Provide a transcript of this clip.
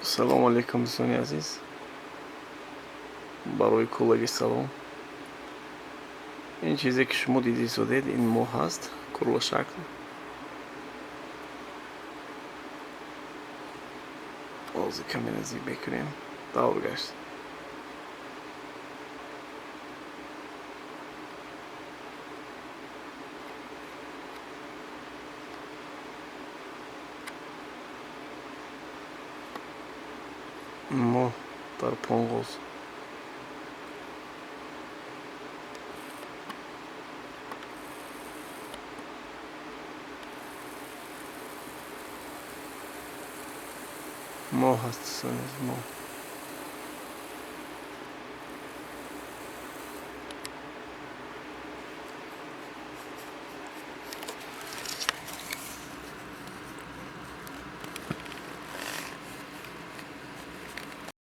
Салому алейкум, дӯстони азиз. Барои куллагӣ салом. Ин чизе, ки шумо дида истодед, ин моҳ ҳаст, курлашакл. Ҳозир каме наздик мекунем. Давр гашт. Моҳ дар Понғоз. Моҳ ҳаст, дӯстони азиз, моҳ.